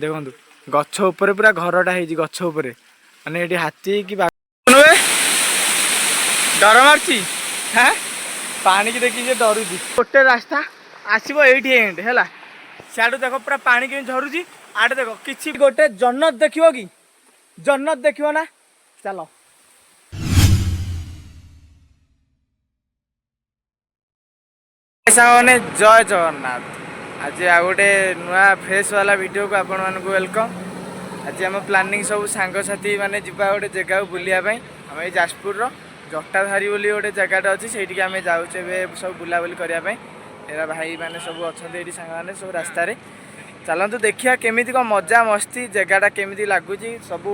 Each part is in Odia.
ଦେଖନ୍ତୁ, ଗଛ ଉପରେ ପୁରା ଘରଟା ହେଇଛି ଗଛ ଉପରେ। ମାନେ ଏଠି ହାତୀ କି ବାଘ। ଡର ମାରୁଛି? ହାଁ, ପାଣିକି ଦେଖିକି ସେ ଡରୁଛି। ଗୋଟେ ରାସ୍ତା ଆସିବ ଏଇଠି, ଏଣ୍ଡ ହେଲା। ସିଆଡ଼ୁ ଦେଖ, ପୁରା ପାଣି କେମିତି ଝରୁଛି। ଆଡ଼େ ଦେଖ, କିଛି ଗୋଟେ ଜନ୍ନତ ଦେଖିବ କି? ଜନ୍ନତ ଦେଖିବ ନା? ଚାଲ ସାଙ୍ଗମାନେ, ଜୟ ଜଗନ୍ନାଥ। ଆଜି ଆଉ ଗୋଟେ ନୂଆ ଫ୍ରେଶ୍ ବାଲା ଭିଡ଼ିଓକୁ ଆପଣମାନଙ୍କୁ welcome. ଆଜି ଆମ ପ୍ଲାନିଂ ସବୁ ସାଙ୍ଗସାଥି ମାନେ ଯିବା ଗୋଟେ ଜାଗାକୁ ବୁଲିବା ପାଇଁ। ଆମେ ଏଇ ଯାଜପୁରର ଜଟାଧାରୀ ବୋଲି ଗୋଟେ ଜାଗାଟା ଅଛି, ସେଇଠିକି ଆମେ ଯାଉଛୁ ଏବେ ସବୁ ବୁଲାବୁଲି କରିବା ପାଇଁ। ଏରା ଭାଇମାନେ ସବୁ ଅଛନ୍ତି ଏଇଠି, ସାଙ୍ଗମାନେ ସବୁ ରାସ୍ତାରେ। ଚାଲନ୍ତୁ ଦେଖିବା କେମିତି କ'ଣ ମଜା ମସ୍ତି, ଜାଗାଟା କେମିତି ଲାଗୁଛି ସବୁ।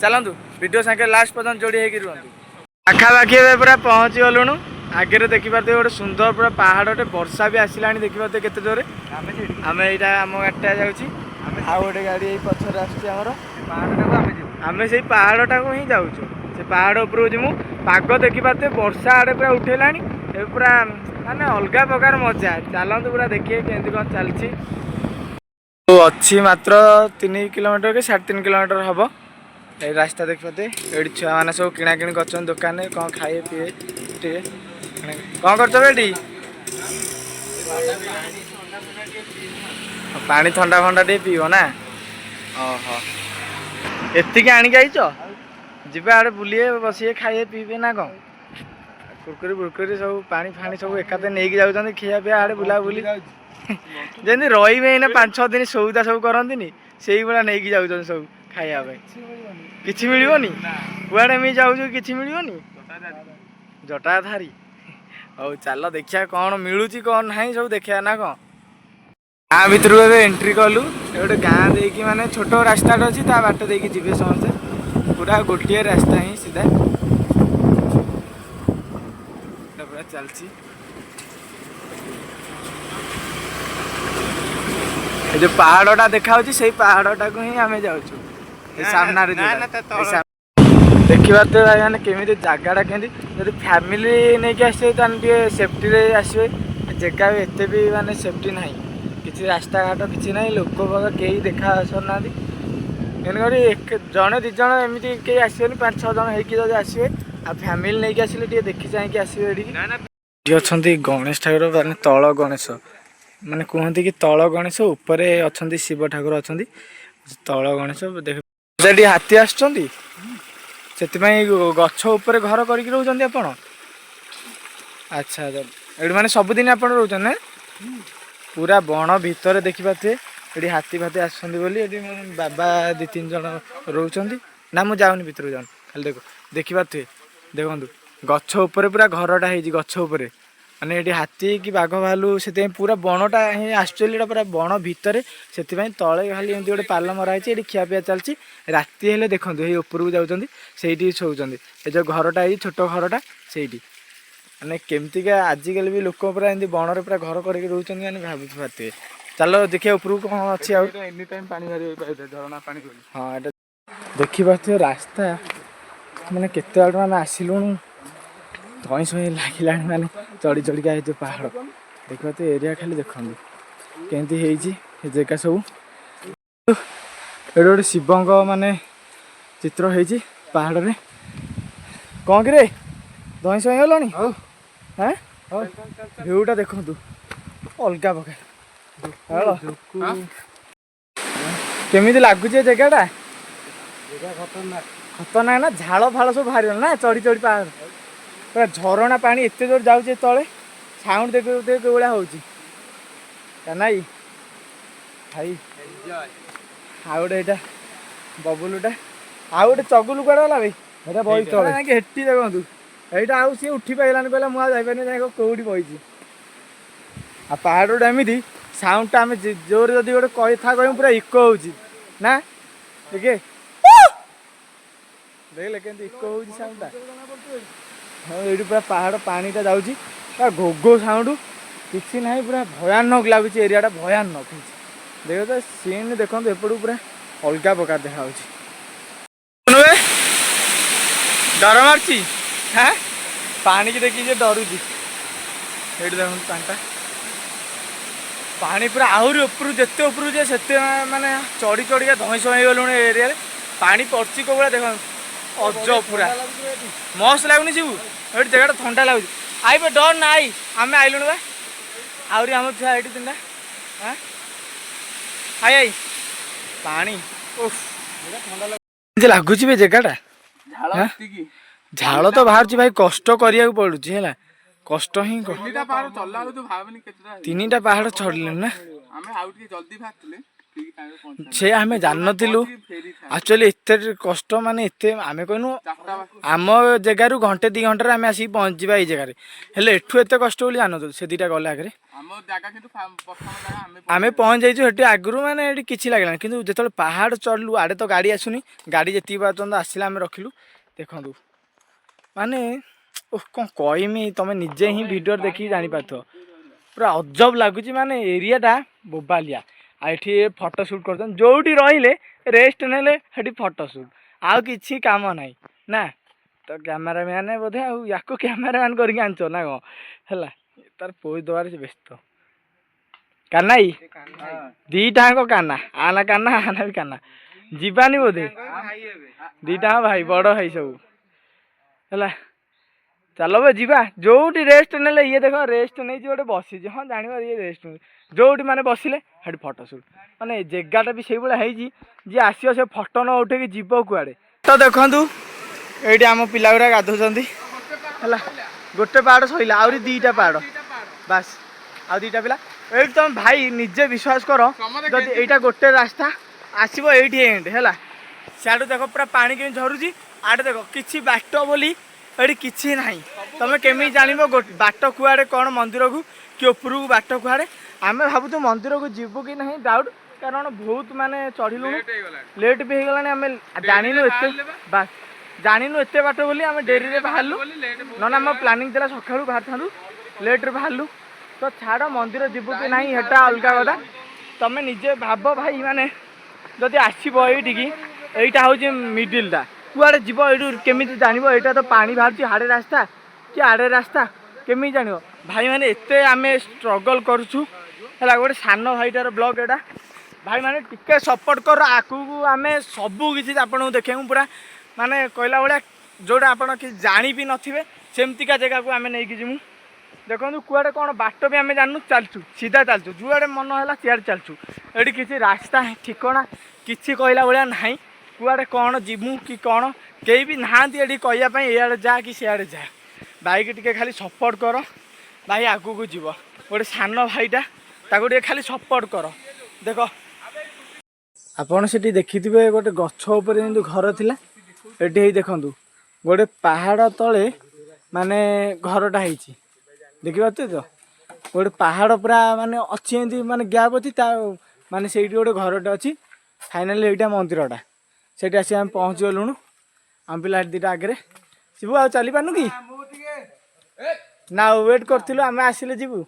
ଚାଲନ୍ତୁ, ଭିଡ଼ିଓ ସାଙ୍ଗରେ ଲାଷ୍ଟ ପର୍ଯ୍ୟନ୍ତ ଯୋଡ଼ି ହେଇକି ରୁହନ୍ତୁ। ପାଖାପାଖି ଏବେ ପୁରା ପହଞ୍ଚି ଗଲୁଣୁ। ଆଗରେ ଦେଖିପାରୁଥିବେ ଗୋଟେ ସୁନ୍ଦର ପୁରା ପାହାଡ଼ଟେ। ବର୍ଷା ବି ଆସିଲାଣି, ଦେଖିପାରୁଥିବେ କେତେ ଜୋରେ। ଆମେ ଏଇଟା ଆମ ଗାଡ଼ିଟା ଯାଉଛି, ଆଉ ଗୋଟେ ଗାଡ଼ି ଏଇ ପଛରେ ଆସୁଛି ଆମର। ଆମେ ସେଇ ପାହାଡ଼ଟାକୁ ହିଁ ଯାଉଛୁ, ସେ ପାହାଡ଼ ଉପରକୁ ଯିମୁ। ପାଗ ଦେଖିପାରୁଥିବେ, ବର୍ଷା ଆଡ଼େ ପୁରା ଉଠେଇଲାଣି ଏବେ, ପୁରା ମାନେ ଅଲଗା ପ୍ରକାର ମଜା। ଚାଲନ୍ତୁ ପୁରା ଦେଖିବେ କେମିତି କ'ଣ ଚାଲିଛି। ଅଛି ମାତ୍ର 3 କିଲୋମିଟର କି 3.5 କିଲୋମିଟର ହବ। ଏଇ ରାସ୍ତା ଦେଖିପାରୁଥିବେ। ଏଇଠି ଛୁଆମାନେ ସବୁ କିଣାକିଣି କରୁଛନ୍ତି ଦୋକାନରେ, କ'ଣ ଖାଇବେ ପିଇବେ ଟିକେ। କ'ଣ କରୁଛ ବେ ଏଠି? ପାଣି ଥଣ୍ଡା ଫଣ୍ଡା ଟିକେ ପିଇବ ନା? ଓହୋ, ଏତିକି ଆଣିକି ଆଇଛ? ଯିବେ ଆଡ଼େ ବୁଲିବେ, ବସିବେ, ଖାଇବେ ପିଇବେ ନା କ'ଣ? କୁରକୁରି ଫୁରକୁରି ସବୁ, ପାଣି ଫାଣି ସବୁ ଏକାଥରେ ନେଇକି ଯାଉଛନ୍ତି। ଖିଆ ପିଆ ଆଡ଼େ ବୁଲାବୁଲି, ଯେମିତି ରହିବେ ଏଇନା 5-6 ଦିନ, ସଉଦା ସବୁ କରନ୍ତିନି, ସେଇଭଳିଆ ନେଇକି ଯାଉଛନ୍ତି ସବୁ ଖାଇବା ପାଇଁ। କିଛି ମିଳିବନି? କୁଆଡ଼େ ଏମିତି ଯାଉଛୁ, କିଛି ମିଳିବନି? ଜଟାଧାରୀ। ହଉ ଚାଲ, ଦେଖିବା କ'ଣ ମିଳୁଛି କ'ଣ ନାହିଁ, ସବୁ ଦେଖିବା ନା କ'ଣ? ଗାଁ ଭିତରକୁ ଏବେ ଏଣ୍ଟ୍ରି କଲୁ। ଏ ଗୋଟେ ଗାଁ ଦେଇକି, ମାନେ ଛୋଟ ରାସ୍ତାଟେ ଅଛି, ତା ବାଟ ଦେଇକି ଯିବେ ସମସ୍ତେ। ପୁରା ଗୋଟିଏ ରାସ୍ତା ହିଁ ସିଧା ଏଟା ପୁରା ଚାଲିଛି। ଏ ଯୋଉ ପାହାଡ଼ଟା ଦେଖାହଉଛି, ସେଇ ପାହାଡ଼ଟାକୁ ହିଁ ଆମେ ଯାଉଛୁ। ଏ ସାମ୍ନାରେ ଯୋଉଟା, ଏଇ ଦେଖିପାରୁଥିବେ ଭାଇ ମାନେ କେମିତି ଜାଗାଟା କେମିତି। ଯଦି ଫ୍ୟାମିଲି ନେଇକି ଆସିବେ, ତାହେଲେ ଟିକେ ସେଫ୍ଟିରେ ଆସିବେ। ଜାଗା ବି ଏତେ ବି ମାନେ ସେଫ୍ଟି ନାହିଁ କିଛି, ରାସ୍ତାଘାଟ କିଛି ନାହିଁ, ଲୋକ ଫୋକ କେହି ଦେଖା ନାହାନ୍ତି। ତେଣୁକରି ଜଣେ ଦୁଇ ଜଣ ଏମିତି କେହି ଆସିବେନି। 5-6 ଜଣ ହେଇକି ଯଦି ଆସିବେ, ଆଉ ଫ୍ୟାମିଲି ନେଇକି ଆସିଲେ ଟିକେ ଦେଖି ଚାହିଁକି ଆସିବେ ଏଠିକି। ଏଠି ଅଛନ୍ତି ଗଣେଶ ଠାକୁର, ମାନେ ତଳ ଗଣେଶ, ମାନେ କୁହନ୍ତି କି ତଳ ଗଣେଶ, ଉପରେ ଅଛନ୍ତି ଶିବ ଠାକୁର ଅଛନ୍ତି। ତଳ ଗଣେଶ ଦେଖ। ସେଠି ହାତୀ ଆସୁଛନ୍ତି, ସେଥିପାଇଁ ଗଛ ଉପରେ ଘର କରିକି ରହୁଛନ୍ତି ଆପଣ? ଆଚ୍ଛା ଆଚ୍ଛା, ଏଠି ମାନେ ସବୁଦିନ ଆପଣ ରହୁଛନ୍ତି ନା? ପୁରା ବଣ ଭିତରେ ଦେଖିପାରୁଥିବେ। ଏଠି ହାତୀ ଫାତି ଆସୁଛନ୍ତି ବୋଲି ଏଠି ମାନେ ବାବା ଦୁଇ ତିନି ଜଣ ରହୁଛନ୍ତି ନା? ମୁଁ ଯାଉନି, ଭିତରକୁ ଯାଉନି, ଖାଲି ଦେଖ। ଦେଖିପାରୁଥିବେ, ଦେଖନ୍ତୁ, ଗଛ ଉପରେ ପୁରା ଘରଟା ହେଇଛି ଗଛ ଉପରେ। ମାନେ ଏଠି ହାତୀ କି ବାଘ ଭାଲୁ, ସେଥିପାଇଁ ପୁରା ବଣଟା ହିଁ ଆକ୍ଚୁଆଲି ଏଇଟା ପୁରା ବଣ ଭିତରେ। ସେଥିପାଇଁ ତଳେ ଖାଲି ଏମିତି ଗୋଟେ ପାଲ ମରା ହେଇଛି, ଏଠି ଖିଆପିଆ ଚାଲିଛି। ରାତି ହେଲେ ଦେଖନ୍ତୁ, ଏଇ ଉପରକୁ ଯାଉଛନ୍ତି, ସେଇଠି ଶୋଉଛନ୍ତି। ଏ ଯେଉଁ ଘରଟା ହେଇଛି, ଛୋଟ ଘରଟା ସେଇଠି। ମାନେ କେମିତିକା ଆଜିକାଲି ବି ଲୋକ ପୁରା ଏମିତି ବଣରେ ପୁରା ଘର କରିକି ରହୁଛନ୍ତି, ମାନେ ଭାବୁଥିବେ। ଚାଲ ଦେଖିବା ଉପରକୁ କ'ଣ ଅଛି ଆଉ। ଏନି ଟାଇମ୍ ପାଣି ବାହାରିବ ପାଇଲେ, ଝରଣା ପାଣି ବୋଲି। ହଁ, ଏଇଟା ଦେଖିପାରୁଥିବେ ରାସ୍ତା, ମାନେ କେତେ ବାଟ ଆମେ ଆସିଲୁଣୁ, ଧଇଁ ସଇଁ ଲାଗିଲାଣି, ମାନେ ଚଢ଼ି ଚଢ଼ିକା ଏ ଯେଉଁ ପାହାଡ଼। ଦେଖିପାରୁଥିବେ ଏରିଆ, ଖାଲି ଦେଖନ୍ତୁ କେମିତି ହେଇଛି ଏ ଜାଗା ସବୁ। ଏଠି ଗୋଟେ ଶିବଙ୍କ ମାନେ ଚିତ୍ର ହେଇଛି ପାହାଡ଼ରେ। କ'ଣ କିରେ, ଧଇଁ ସଇଁ ହେଲଣି? ହଉ। ହେଁ, ଭିଉଟା ଦେଖନ୍ତୁ, ଅଲଗା ପ୍ରକାର। କେମିତି ଲାଗୁଛି ଏ ଜାଗାଟା? ଖତରନାକ ନା? ଝାଳ ଫାଳ ସବୁ ବାହାରିଗଲା ନା ଚଢ଼ି ଚଢ଼ି ପାହାଡ଼? ପୁରା ଝରଣା ପାଣି ଏତେ ଜୋର ଯାଉଛି ତଳେ, ସାଉଣ୍ଡ ଦେଖ କେଉଁ ଭଳିଆ ହଉଛି। ନାଇଁ ଭାଇ, ଆଉ ଗୋଟେ ଏଇଟା ବବୁଲୁଟା, ଆଉ ଗୋଟେ ଚଗୁଲୁ କୁଆଡ଼େ ଗଲା ଭାଇ? ଏଇଟା ବହି ତଳେ। ଯାଇକି ହେଠି ଦେଖନ୍ତୁ ଏଇଟା। ଆଉ ସିଏ ଉଠି ପାଇଲାନି, କହିଲା ମୁଁ ଆଉ ଯାଇପାରିନି। ଯାଇକି କୋଉଠି ବଇଛି। ଆଉ ପାହାଡ଼ଟା ଏମିତି ସାଉଣ୍ଡଟା, ଆମେ ଜୋରେ ଯଦି ଗୋଟେ କଥା କହିବୁ, ପୁରା ଇକୋ ହଉଛି ନା? ଟିକେ ଦେଖିଲେ କେମିତି ଇକୋ ହଉଛି ସାଉଣ୍ଡଟା। ହଁ, ଏଇଠି ପୁରା ପାହାଡ଼ ପାଣିଟା ଯାଉଛି, ପୁରା ଘୋଘୋ ସାଉଣ୍ଡ, କିଛି ନାହିଁ। ପୁରା ଭୟାନକ ଲାଗୁଛି ଏରିଆଟା, ଭୟାନକ ହେଇଛି। ଦେଖ ତ ସିନ୍ ଦେଖନ୍ତୁ, ଏପଟକୁ ପୁରା ଅଲଗା ପ୍ରକାର ଦେଖାଯାଉଛି। ଡର ମାରୁଛି? ହାଁ, ପାଣିକି ଦେଖିକି ସେ ଡରୁଛି। ଏଇଠି ଦେଖନ୍ତୁ ପାଣିଟା। ପାଣି ପୁରା ଆହୁରି ଉପରୁ, ଯେତେ ଉପରୁ ଯାଏ ସେତେ ମାନେ ଚଢ଼ି ଚଢ଼ିକା ଧଇଁ ସଇଁ ହେଇଗଲୁଣି। ଏ ଏରିଆରେ ପାଣି ପଡ଼ୁଛି କୋଉ ଭଳିଆ ଦେଖନ୍ତୁ, ଅଜବ ପୁରା। ମସ୍ତ ଲାଗୁନି ଯିବୁ? ଏଠି ଜାଗାଟା ଥଣ୍ଡା ଲାଗୁଛି। ଆଇବେ, ଡର ନା I, ଆମେ ଆଇଲୁଣି ବା। ଆହୁରି ଆମ ଛୁଆ ଏଇଠି ତିନିଟା। ଆଁ I I ପାଣି ଓଫ୍ କେମିତି ଲାଗୁଛି ବେ ଜାଗାଟା? ଝାଳ ହାଁ? ଏତିକି। ଝାଳ ତ ବାହାରୁଛି ଭାଇ, କଷ୍ଟ କରିବାକୁ ପଡୁଛି ହେଲା, କଷ୍ଟ ହିଁ ତିନିଟା ପାହାଡ଼ ଚଢିଲା ବେଳକୁ ତୁ ଭାବିନି କେତେଟା ହେଇଛି। ତିନିଟା ପାହାଡ଼ ଚଢିଲେଣି ନା? ଆମେ ଆଉ ଟିକେ ଜଲ୍ଦି ବାହାରିଥିଲେ ଠିକ ଟାଇମରେ ପହଞ୍ଚିଥାନ୍ତେ। ସେ ଆମେ ଜାଣିନଥିଲୁ। ଫେରିଥାନ୍ତେ। ଆକ୍ଚୁଆଲି ଏତେ କଷ୍ଟ, ମାନେ ଏତେ ଆମେ କହିନୁ। 4ଟା। ଆମ ଜାଗାରୁ ଘଣ୍ଟେ 2 ଘଣ୍ଟାରେ ଆମେ ଆସିକି ପହଞ୍ଚିଯିବା ଏଇ ଜାଗାରେ, ହେଲେ ଏଠୁ ଏତେ କଷ୍ଟ ବୋଲି ଜାଣିନଥିଲୁ। ସେ ଦୁଇଟା ଗଲେ ଆଗରେ। ଆମ ଜାଗା କିନ୍ତୁ ପ୍ରଥମ ଜାଗା ଆମେ। ଆମେ ପହଞ୍ଚି ଯାଇଛୁ ସେଠି ଆଗରୁ, ମାନେ ଏଠି କିଛି ଲାଗିଲାନି। କିନ୍ତୁ ଯେତେବେଳେ ପାହାଡ଼ ଚଢ଼ିଲୁ, ଆଡ଼େ ତ ଗାଡ଼ି ଆସୁନି, ଗାଡ଼ି ଯେତିକି ପର୍ଯ୍ୟନ୍ତ ଆସିଲା ଆମେ ରଖିଲୁ। ଦେଖନ୍ତୁ, ମାନେ ଓଃ, କ'ଣ କହିମି, ତମେ ନିଜେ ହିଁ ଭିଡ଼ିଓରେ ଦେଖିକି ଜାଣିପାରୁଥିବ। ପୁରା ଅଜବ ଲାଗୁଛି, ମାନେ ଏରିଆଟା ବୋବାଲିଆ। ଆଉ ଏଠି ଫଟୋ ସୁଟ୍ କରୁଛନ୍ତି। ଯେଉଁଠି ରହିଲେ ରେଷ୍ଟ ନେଲେ ସେଠି ଫଟୋ ସୁଟ୍, ଆଉ କିଛି କାମ ନାହିଁ ନା। ତ କ୍ୟାମେରାମ୍ୟାନ୍ ବୋଧେ, ଆଉ ୟାକୁ କ୍ୟାମେରାମ୍ୟାନ୍ କରିକି ଆଣିଛ ନା କ'ଣ? ହେଲା, ତାର ପୋଜ୍ ଦେବାରେ ସେ ବ୍ୟସ୍ତ। କାନାଇ ଦିଟାଙ୍କ କାନା, ଆନା କାନା, ଆନା ବି କାନା। ଯିବାନି ବୋଧେ? ଦିଟା ଭାଇ, ବଡ଼ ଭାଇ ସବୁ। ହେଲା, ଚାଲ ବେ ଯିବା। ଯୋଉଠି ରେଷ୍ଟ ନେଲେ, ଇଏ ଦେଖ ରେଷ୍ଟ ନେଇଛି, ଗୋଟେ ବସିଛି। ହଁ, ଜାଣିବ ଇଏ ରେଷ୍ଟ ନେଉଛି। ଯୋଉଠି ମାନେ ବସିଲେ ସେଠି ଫଟୋ ସୁଟ୍, ମାନେ ଜାଗାଟା ବି ସେଇଭଳିଆ ହେଇଛି, ଯିଏ ଆସିବ ସେ ଫଟୋ ନ ଉଠେଇକି ଯିବ କୁଆଡ଼େ? ତ ଦେଖନ୍ତୁ, ଏଇଠି ଆମ ପିଲା ଗୁଡ଼ା ଗାଧଉଛନ୍ତି। ହେଲା, ଗୋଟେ ପାହାଡ଼ ସରିଲା, ଆହୁରି ଦୁଇଟା ପାହାଡ଼ ବାସ୍। ଆଉ ଦୁଇଟା ପିଲା ଏଇଠି। ତମେ ଭାଇ ନିଜେ ବିଶ୍ୱାସ କର, ଯଦି ଏଇଟା ଗୋଟେ ରାସ୍ତା ଆସିବ ଏଇଠି ଏଣ୍ଡ ହେଲା। ସିଆଡ଼ୁ ଦେଖ ପୁରା ପାଣି କେମିତି ଝରୁଛି। ଆଡ଼େ ଦେଖ, କିଛି ବାଟ ବୋଲି ଏଠି କିଛି ନାହିଁ। ତମେ କେମିତି ଜାଣିବ ବାଟ କୁଆଡ଼େ କ'ଣ, ମନ୍ଦିରକୁ କି ଉପରକୁ ବାଟ କୁଆଡ଼େ? ଆମେ ଭାବୁଛୁ ମନ୍ଦିରକୁ ଯିବୁ କି ନାହିଁ ଡାଉଟ୍, କାରଣ ବହୁତ ମାନେ ଚଢ଼ିଲୁଣୁ। ଲେଟ୍ ହେଇଗଲାଣି। ଲେଟ୍ ବି ହେଇଗଲାଣି। ଆମେ ଜାଣିନୁ ଏତେ ବାହାରିଲେ ବା। ବାସ୍, ଜାଣିନୁ ଏତେ ବାଟ ବୋଲି ଆମେ ଡେରିରେ ବାହାରିଲୁ। ବୋଲି ଲେଟ୍ ବହୁତ। ନହେଲେ ଆମ ପ୍ଲାନିଂ ଥିଲା ସକାଳୁ ବାହାରିଥାନ୍ତୁ, ଲେଟ୍ରେ ବାହାରିଲୁ। ତ ଛାଡ଼, ମନ୍ଦିର ଯିବୁ କି ନାହିଁ ହେଟା ଅଲଗା କଥା। ତମେ ନିଜେ ଭାବ ଭାଇ, ମାନେ ଯଦି ଆସିବ ଏଇଠିକି, ଏଇଟା ହେଉଛି ମିଡ଼ିଲଟା, କୁଆଡ଼େ ଯିବ ଏଇଠୁ? କେମିତି ଜାଣିବ? ଏଇଟା ତ ପାଣି ବାହାରୁଛି, ହାଡ଼େ ରାସ୍ତା କି ଆଡ଼େ ରାସ୍ତା, କେମିତି ଜାଣିବ ଭାଇମାନେ? ଏତେ ଆମେ ଷ୍ଟ୍ରଗଲ୍ କରୁଛୁ। ହେଲା, ଗୋଟେ ସାନ ଭାଇଟାର ବ୍ଲଗ୍ ଏଇଟା। ଭାଇମାନେ ଟିକେ ସପୋର୍ଟ କର। ଆଗକୁ ଆମେ ସବୁ କିଛି ଆପଣଙ୍କୁ ଦେଖେଇବୁ, ପୁରା ମାନେ କହିଲା ଭଳିଆ ଯେଉଁଟା ଆପଣ କିଛି ଜାଣି ବି ନଥିବେ, ସେମିତିକା ଜାଗାକୁ ଆମେ ନେଇକି ଯିବୁ। ଦେଖନ୍ତୁ, କୁଆଡ଼େ କ'ଣ ବାଟ ବି ଆମେ ଜାଣିନୁ, ଚାଲିଛୁ, ସିଧା ଚାଲିଛୁ, ଯୁଆଡ଼େ ମନ ହେଲା ସିଆଡ଼େ ଚାଲିଛୁ। ଏଠି କିଛି ରାସ୍ତା ଠିକଣା କିଛି କହିଲା ଭଳିଆ ନାହିଁ। କୁଆଡ଼େ କ'ଣ ଯିମୁ କି କ'ଣ, କେହି ବି ନାହାନ୍ତି ଏଠି କହିବା ପାଇଁ, ଏଇଆଡ଼େ ଯା କି ସିଆଡ଼େ ଯା। ବାଇକ୍ ଟିକେ ଖାଲି ସପୋର୍ଟ କର ଭାଇ, ଆଗକୁ ଯିବ। ଗୋଟେ ସାନ ଭାଇଟା, ତାକୁ ଟିକେ ଖାଲି ସପୋର୍ଟ କର। ଦେଖ, ଆପଣ ସେଠି ଦେଖିଥିବେ ଗୋଟେ ଗଛ ଉପରେ ଯେମିତି ଘର ଥିଲା, ଏଠି ହେଇ ଦେଖନ୍ତୁ, ଗୋଟେ ପାହାଡ଼ ତଳେ ମାନେ ଘରଟା ହେଇଛି। ଦେଖିପାରୁଥିବେ ତ, ଗୋଟେ ପାହାଡ଼ ପୁରା ମାନେ ଅଛି ଏମିତି, ମାନେ ଗ୍ୟାପ୍ ଅଛି ତା, ମାନେ ସେଇଠି ଗୋଟେ ଘରଟେ ଅଛି। ଫାଇନାଲି ଏଇଟା ମନ୍ଦିରଟା, ସେଇଠି ଆସି ଆମେ ପହଞ୍ଚିଗଲୁଣୁ। ଆମ ପିଲା ଏଠି ଦୁଇଟା ଆଗରେ। ଯିବୁ ଆଉ ଚାଲିପାରୁନୁ କି ନା ୱେଟ୍ କରିଥିଲୁ ଆମେ ଆସିଲେ ଯିବୁ?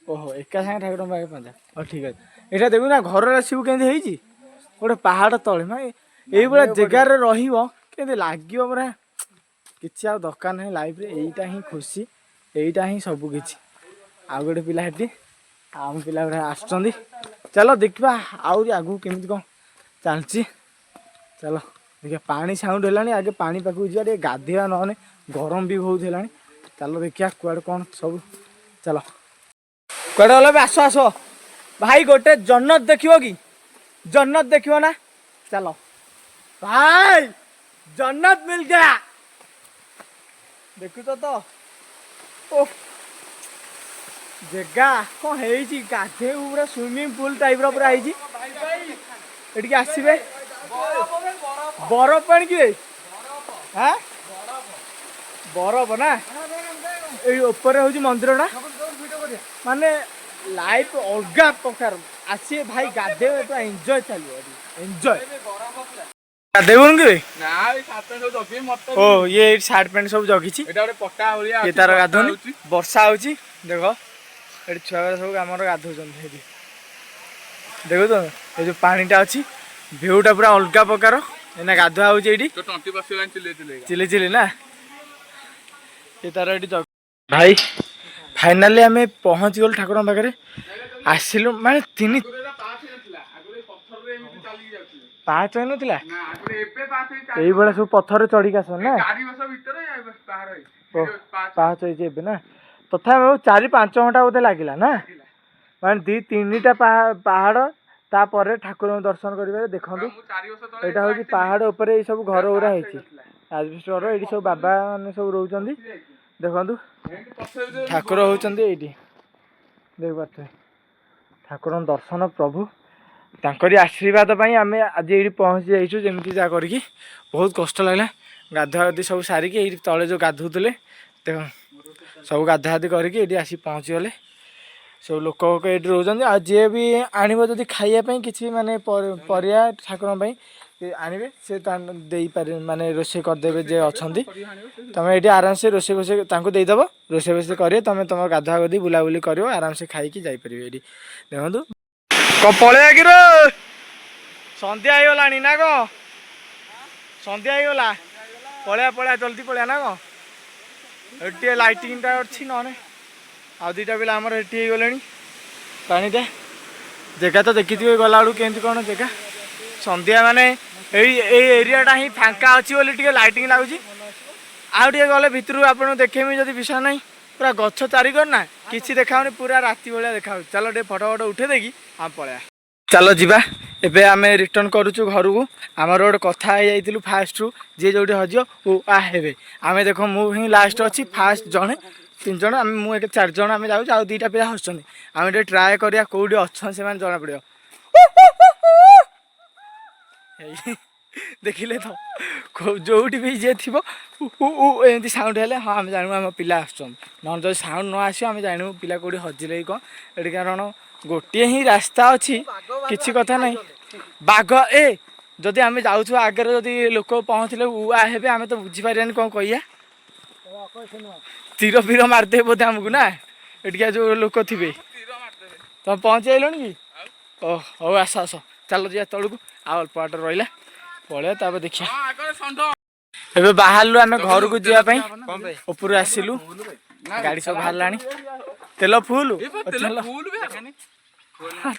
ଓହୋ, ଏକା ସାଙ୍ଗେ ଠାକୁରଙ୍କ ପାଖରେ ପହଞ୍ଚା। ହଉ, ଠିକ୍ ଅଛି। ଏଇଟା ଦେଖୁ ନା, ଘରର ଆସିବୁ କେମିତି ହେଇଛି ଗୋଟେ ପାହାଡ଼ ତଳେ। ମାନେ ଏଇଭଳିଆ ଜାଗାରେ ରହିବ କେମିତି ଲାଗିବ ପୁରା। କିଛି ଆଉ ଦରକାର ନାହିଁ ଲାଇଫରେ, ଏଇଟା ହିଁ ଖୁସି, ଏଇଟା ହିଁ ସବୁ କିଛି। ଆଉ ଗୋଟେ ପିଲା ସେଠି, ଆଉ ଆମ ପିଲା ଗୁଡ଼ା ଆସୁଛନ୍ତି। ଚାଲ ଦେଖିବା ଆହୁରି ଆଗକୁ କେମିତି କ'ଣ ଚାଲିଛି। ଚାଲ ଦେଖିବା, ପାଣି ସାଉଣ୍ଡ ହେଲାଣି, ଆଗେ ପାଣି ପାଖକୁ ଯିବା, ଟିକେ ଗାଧେଇବା, ନହେଲେ ଗରମ ବି ବହୁତ ହେଲାଣି। ଚାଲ ଦେଖିବା କୁଆଡ଼େ କ'ଣ ସବୁ। ଚାଲ, କୁଆଡ଼େ ଗଲ ଏବେ? ଆସ ଆସ ଭାଇ, ଗୋଟେ ଜନ୍ନତ ଦେଖିବ କି? ଜନ୍ନତ ଦେଖିବ ନା? ଚାଲ ଭାଇ, ଜନ୍ନତ मिल गया। ଦେଖୁଛ ତ, ଓ ଜାଗା କ'ଣ ହେଇଛି, ଗାଧେଇବୁ ପୁରା ସୁଇମିଂ ପୁଲ୍ ଟାଇପ୍ର ପୁରା ହେଇଛି। ଏଠିକି ଆସିବେ। ବରଫ ପାଣି କି ବେ? ହାଁ, ବରଫ ନା। ଏଇ ଉପରେ ହଉଛି ମନ୍ଦିରଟା, ମାନେ ଲାଇଫ ଅଲଗା ପ୍ରକାର। ଆସିବେ ଭାଇ, ଗାଧେଇବେ, ପୁରା ଏନ୍ଜୟ ଚାଲିବ ଏଠି, ଏନ୍ଜୟ। ଗାଧେଇବୁନି କି ବେ? ନା, ଏଇ ସାର୍ଟ ପ୍ୟାଣ୍ଟ ସବୁ ଜଗିବି ମତେ। ଓ, ଇଏ ଏଇଠି ସାର୍ଟ ପ୍ୟାଣ୍ଟ ସବୁ ଜଗିଛି। ଏଇଟା ଗୋଟେ ପଟା ଭଳିଆ ଇଏ ଅଛି, ତାର ବର୍ଷା ଗାଧଉନି। ହଉଛି। ବର୍ଷା ହଉଛି। ଦେଖ, ଏଠି ଛୁଆ ଗୁଡ଼ା ସବୁ ଆମର ଗାଧଉଛନ୍ତି ସେଠି। ଦେଖୁଛ, ଏ ଯୋଉ ପାଣିଟା ଅଛି, ଭିଉଟା ପୁରା ଅଲଗା ପ୍ରକାର। ଏଇନା ଗାଧୁଆ ହଉଛି ଏଇଠି। ତୋ ତଣ୍ଟି ବସିଗଲାଣି ଚିଲେଇ ଚିଲେଇକା। ଚିଲେଇ ଚିଲେଇ ନା। ଏ ତାର ଏଠି ଭାଇ ଫାଇନାଲି ଆମେ ପହଞ୍ଚିଗଲୁ ଠାକୁରଙ୍କ ପାଖରେ। ଆସିଲୁ ମାନେ ତିନି ଆଗରୁ ଏଇଟା ପାହାଚ ନଥିଲା, ଆଗରୁ ଏଇ ପଥରରେ ଏମିତି ଚାଲିକି ଯାଉଥିଲେ। ପାହାଚ ହେଇନଥିଲା? ନା, ଆଗରୁ ଏବେ ପାହାଚ ହେଇଛି। ଏଇଭଳିଆ ସବୁ ପଥରରେ ଚଢିକି ଆସନ୍ତି ନା? 4 ବର୍ଷ ଭିତରେ ଏବେ ପାହାଡ ହେଇଛି। ଓ, ଏଇ ଯୋଉ ପାହାଚ। ପାହାଚ ହେଇଛି ଏବେ ନା? ତଥାପି ଆମକୁ 4-5 ଘଣ୍ଟା ବୋଧେ ଲାଗିଲା ନା? ମାନେ ଦି ତିନିଟା ପାହାଡ଼, ତାପରେ ଠାକୁରଙ୍କୁ ଦର୍ଶନ କରିବାରେ। ଦେଖନ୍ତୁ, ମୁଁ 4 ବର୍ଷ ତଳେ ଏଇଟା ହଉଛି ପାହାଡ଼ ଉପରେ ଏଇ ସବୁ ଘର ଗୁଡ଼ା ହେଇଛି, ଆଜବେଷ୍ଟ ଘର। ଏଇଠି ସବୁ ବାବା ମାନେ ସବୁ ରହୁଛନ୍ତି। ଦେଖନ୍ତୁ, ଏମିତି ପଥର ଭିତରେ। ଠାକୁର ହଉଛନ୍ତି ଏଇଠି, ଦେଖିପାରୁଥିବେ। ଠାକୁରଙ୍କ ଦର୍ଶନ, ପ୍ରଭୁ ତାଙ୍କରି ଆଶୀର୍ବାଦ ପାଇଁ ଆମେ ଆଜି ଏଇଠି ପହଞ୍ଚି ଯାଇଛୁ ଯେମିତି ଯାହା କରିକି। ବହୁତ କଷ୍ଟ ଲାଗିଲା। ଗାଧୁଆ ଗାଧି ସବୁ ସାରିକି ଏଇଠି ତଳେ ଯେଉଁ ଗାଧୋଉଥିଲେ, ଦେଖ, ସବୁ ଗାଧୁଆ ଗାଧି କରିକି ଏଇଠି ଆସି ପହଞ୍ଚିଗଲେ। ସବୁ ଲୋକ ଫୋକ ଏଇଠି ରହୁଛନ୍ତି। ଆଉ ଯିଏ ବି ଆଣିବ ଯଦି ଖାଇବା ପାଇଁ କିଛି, ମାନେ ପରିବା ଠାକୁରଙ୍କ ପାଇଁ ଆଣିବେ, ସେ ତା ଦେଇପାରିବେ, ମାନେ ରୋଷେଇ କରିଦେବେ ଯିଏ ଅଛନ୍ତି। ତମେ ଏଇଠି ଆରାମସେ ରୋଷେଇ ଫୋଷେଇ ତାଙ୍କୁ ଦେଇଦେବ, ରୋଷେଇ ଫୋଷେଇ କରିବେ। ତମେ ତମ ଗାଧୁଆ ଗାଧି ବୁଲାବୁଲି କରିବ, ଆରାମସେ ଖାଇକି ଯାଇପାରିବେ। ଏଇଠି ଦେଖନ୍ତୁ। କଣ ପଳେଇବା କିରେ? ସନ୍ଧ୍ୟା ହେଇଗଲାଣି ନା କଣ? ସନ୍ଧ୍ୟା ହେଇଗଲା, ପଳେଇବା, ପଳେଇବା, ଜଲ୍ଦି ପଳେଇବା ନା କଣ? ଏଠି ଟିକେ ଲାଇଟିଂଟା ଅଛି, ନହେଲେ ଆଉ ଦୁଇଟା ପିଲା ଆମର ଏଠି ହେଇଗଲେଣି। ପାଣିଟା ଜାଗା ତ ଦେଖିଥିବେ ଗଲାବେଳକୁ କେମିତି କ'ଣ ଜାଗା। ସନ୍ଧ୍ୟା ମାନେ ଏଇ ଏଇ ଏରିଆଟା ହିଁ ଫାଙ୍କା ଅଛି ବୋଲି ଟିକେ ଲାଇଟିଂ ଲାଗୁଛି। ଆଉ ଟିକେ ଗଲେ ଭିତରକୁ ଆପଣଙ୍କୁ ଦେଖେଇମି, ଯଦି ବିଷୟ ନାହିଁ। ପୁରା ଗଛ ଚାରିକର ନା, କିଛି ଦେଖାହଉନି, ପୁରା ରାତି ଭଳିଆ ଦେଖାହଉଛି। ଚାଲ ଟିକେ ଫଟୋ ଫଟୋ ଉଠେଇ ଦେଇକି ଆମେ ପଳେଇବା। ଚାଲ ଯିବା। ଏବେ ଆମେ ରିଟର୍ନ କରୁଛୁ ଘରକୁ। ଆମର ଗୋଟେ କଥା ହେଇଯାଇଥିଲୁ ଫାଷ୍ଟରୁ, ଯିଏ ଯୋଉଠି ହଜିବ ଉ ଆ ହେବେ। ଆମେ ଦେଖ, ମୁଁ ହିଁ ଲାଷ୍ଟ ଅଛି, ଫାଷ୍ଟ ଜଣେ, ତିନି ଜଣ ଆମେ, ମୁଁ ଏକ, ଚାରି ଜଣ ଆମେ ଯାଉଛୁ। ଆଉ ଦୁଇଟା ପିଲା ହସୁଛନ୍ତି। ଆମେ ଟିକେ ଟ୍ରାଏ କରିବା, କୋଉଠି ଅଛନ୍ତି ସେମାନେ ଜଣାପଡ଼ିବ। ଏଇ ଦେଖିଲେ ତ, ଯୋଉଠି ବି ଯିଏ ଥିବ ଉ ଉ ଉ ଏମିତି ସାଉଣ୍ଡ ହେଲେ, ହଁ, ଆମେ ଜାଣିବୁ ଆମ ପିଲା ଆସୁଛନ୍ତି। ନହେଲେ ଯଦି ସାଉଣ୍ଡ ନ ଆସିବ, ଆମେ ଜାଣିବୁ ପିଲା କୋଉଠି ହଜିଲେ କି କ'ଣ। ଏଠି କାରଣ ଗୋଟିଏ ହିଁ ରାସ୍ତା ଅଛି, କିଛି କଥା ନାହିଁ। ବାଘ ଏ ଯଦି ଆମେ ଯାଉଛୁ, ଆଗରେ ଯଦି ଲୋକ ପହଞ୍ଚିଲେ ଉ ଆ ହେବେ, ଆମେ ତ ବୁଝିପାରିବାନି କ'ଣ କହିବା। ତୀର ଫିର ମାରିଦେବେ ବୋଧେ ଆମକୁ ନା, ଏଠିକା ଯୋଉ ଲୋକ ଥିବେ। ତୀର ମାରିଦେବେ। ତମେ ପହଞ୍ଚି ଆଇଲଣି କି? ଓ ହଉ, ଆସ ଆସ, ଚାଲ ଯିବା ତଳକୁ। ଆଉ ଅଳ୍ପ ବାଟ ରହିଲା, ପଳେଇବା, ତାପରେ ଦେଖିବା। ହଁ, ଆଗରେ ଷଣ୍ଢ। ଏବେ ବାହାରିଲୁ ଆମେ ଘରକୁ ଯିବା ପାଇଁ। ଉପରୁ ଆସିଲୁ, ଗାଡ଼ି ସବୁ ବାହାରିଲାଣି। ତେଲ ଫୁଲ। ତେଲ ଚାଲ। ଫୁଲ ବି ହବନି।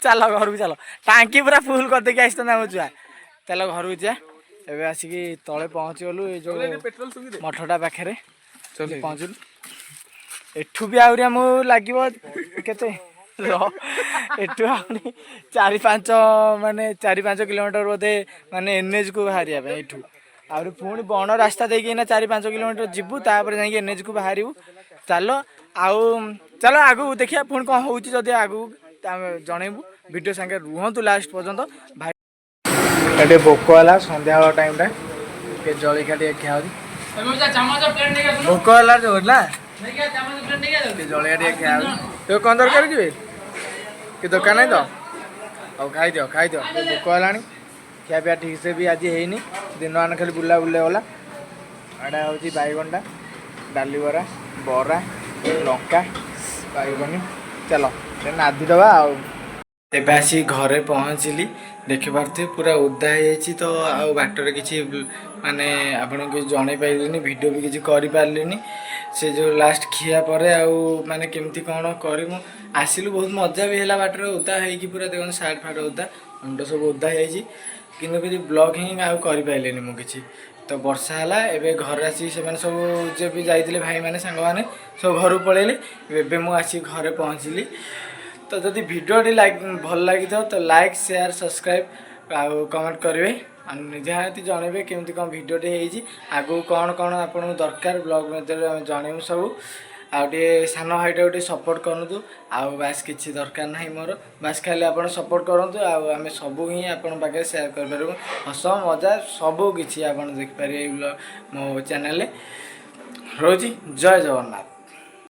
ଚାଲ ଘରକୁ ଚାଲ। ଟାଙ୍କି ପୁରା ଫୁଲ କରିଦେଇକି ଆସିଛନ୍ତି ଆମ ଛୁଆ। ଚାଲ ଘରକୁ ଯିବା। ଏବେ ଆସିକି ତଳେ ପହଞ୍ଚିଗଲୁ, ଏଇ ଯୋଉ ପେଟ୍ରୋଲ ସୁବିଧା। ମଠଟା ପାଖରେ ପହଞ୍ଚିଲୁ। ଏଠୁ ବି ଆହୁରି ଆମକୁ ଲାଗିବ କେତେ ରହ, ଏଠୁ ଆହୁରି 4-5, ମାନେ 4-5 କିଲୋମିଟର ବୋଧେ, ମାନେ ଏନ୍ଏଚ୍କୁ ବାହାରିବା ପାଇଁ। ଏଠୁ ଆହୁରି ପୁଣି ବଣ ରାସ୍ତା ଦେଇକି ଏଇନା 4-5 କିଲୋମିଟର ଯିବୁ, ତାପରେ ଯାଇକି ଏନ୍ଏଚ୍କୁ ବାହାରିବୁ। ଚାଲ ଆଉ ଚାଲ, ଆଗକୁ ଦେଖିବା ପୁଣି କ'ଣ ହେଉଛି। ଯଦି ଆଗକୁ ଆମେ ଜଣେଇବୁ, ଭିଡ଼ିଓ ସାଙ୍ଗରେ ରୁହନ୍ତୁ ଲାଷ୍ଟ ପର୍ଯ୍ୟନ୍ତ ଭାଇ। ଟିକେ ଭୋକ ହେଲା, ସନ୍ଧ୍ୟାବେଳ ଟାଇମ୍ଟା, ଟିକେ ଜଳଖିଆ ଟିକେ ଖିଆ ହେଉଛି। ଭୋକ ହେଲା ଜୋର ନା, ଟିକେ ଜଳଖିଆ ଟିକେ ଖିଆ ହେଉଛି। ତୋ କ'ଣ ଦରକାର କି ବେ? କି ଦରକାର ନାହିଁ ତ? ହଉ, ଖାଇଦିଅ ଖାଇଦିଅ। ଟିକେ ଭୋକ ହେଲାଣି। ଖିଆ ପିଆ ଠିକ୍ ସେ ବି ଆଜି ହେଇନି, ଦିନମାନ ଖାଲି ବୁଲା ବୁଲି ଗଲା। ଏଇଟା ହେଉଛି ବାଇଗଣଟା, ଡାଲି ବରା, ବରା, ଲଙ୍କା, ବାଇଗଣୀ। ଚାଲ ଟିକେ ନାଦି ଦେବା। ଆଉ ଏବେ ଆସି ଘରେ ପହଞ୍ଚିଲି। ଦେଖିପାରୁଥିବେ ପୁରା ଓଦା ହେଇଯାଇଛି ତ, ଆଉ ବାଟରେ କିଛି ମାନେ ଆପଣଙ୍କୁ କିଛି ଜଣେଇ ପାରିଲିନି, ଭିଡ଼ିଓ ବି କିଛି କରିପାରିଲିନି। ସେ ଯେଉଁ ଲାଷ୍ଟ ଖିଆ ପରେ ଆଉ ମାନେ କେମିତି କ'ଣ କରିମୁ। ଆସିଲୁ, ବହୁତ ମଜା ବି ହେଲା ବାଟରେ। ଓଦା ହେଇକି ପୁରା ଦେଖନ୍ତୁ, ସାର୍ଟ ଫାର୍ଟ ଓଦା, ମୁଣ୍ଡ ସବୁ ଓଦା ହେଇଯାଇଛି, କିନ୍ତୁ କିଛି ବ୍ଲଗ୍ ହିଁ ଆଉ କରିପାରିଲିନି ମୁଁ କିଛି। ତ ବର୍ଷା ହେଲା। ଏବେ ଘରେ ଆସିକି ସେମାନେ ସବୁ ଯିଏ ବି ଯାଇଥିଲେ, ଭାଇମାନେ ସାଙ୍ଗମାନେ ସବୁ ଘରକୁ ପଳେଇଲେ। ଏବେ ମୁଁ ଆସିକି ଘରେ ପହଞ୍ଚିଲି। ତ ଯଦି ଭିଡ଼ିଓଟି ଭଲ ଲାଗିଥିବ ତ ଲାଇକ୍, ସେୟାର, ସବସ୍କ୍ରାଇବ୍ ଆଉ କମେଣ୍ଟ କରିବେ। ଆଉ ନିହାତି ଜଣେଇବେ କେମିତି କ'ଣ ଭିଡ଼ିଓଟି ହେଇଛି, ଆଗକୁ କ'ଣ କ'ଣ ଆପଣଙ୍କୁ ଦରକାର ବ୍ଲଗ୍ ମଧ୍ୟରେ ଆମେ ଜଣେଇବୁ ସବୁ। ଆଉ ଟିକେ ସାନ ଭାଇଟାକୁ ଟିକେ ସପୋର୍ଟ କରନ୍ତୁ। ଆଉ ବାସ୍ କିଛି ଦରକାର ନାହିଁ ମୋର, ବାସ୍ ଖାଲି ଆପଣ ସପୋର୍ଟ କରନ୍ତୁ, ଆଉ ଆମେ ସବୁ ହିଁ ଆପଣଙ୍କ ପାଖରେ ସେୟାର କରିପାରିବୁ। ହସ ମଜା ସବୁ କିଛି ଆପଣ ଦେଖିପାରିବେ ଏଇ ବ୍ଲଗ୍ ମୋ ଚ୍ୟାନେଲରେ ରହୁଛି। ଜୟ ଜଗନ୍ନାଥ।